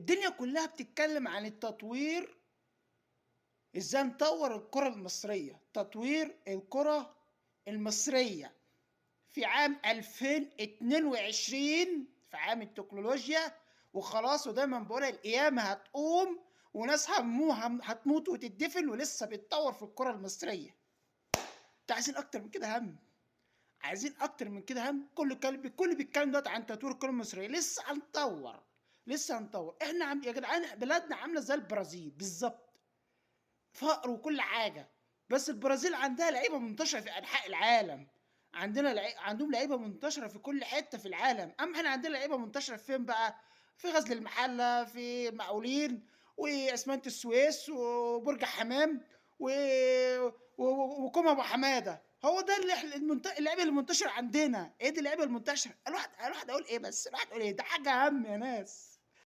الدنيا كلها بتتكلم عن التطوير، ازاي نطور الكرة المصرية، تطوير الكرة المصرية في عام 2022 في عام التكنولوجيا وخلاص. ودايما بقولها القيامة هتقوم وناس هتموت وتدفن ولسه بيتطور في الكرة المصرية. انتوا عايزين اكتر من كده هم؟ عايزين اكتر من كده هم؟ كل بيتكلم دلوقتي عن تطوير الكرة المصرية، لسه هنطور، لسه هنطور. احنا عم يا جدعان بلدنا عاملة زي البرازيل بالظبط، فقر وكل حاجة، بس البرازيل عندها لعيبة منتشرة في أنحاء العالم، عندهم لعيبة منتشرة في كل حتة في العالم. أما احنا عندنا لعيبة منتشرة فين بقى؟ في غزل المحلة، في المقاولين، وأسمنت السويس، وبرج حمام، وكوم أبو حمادة. هو ده اللي احنا اللعيبة المنتشرة عندنا. ايه دي اللعيبة المنتشرة؟ الواحد اقول ايه بس؟ الواحد اقول ايه؟ ده حاجة اهم يا ناس.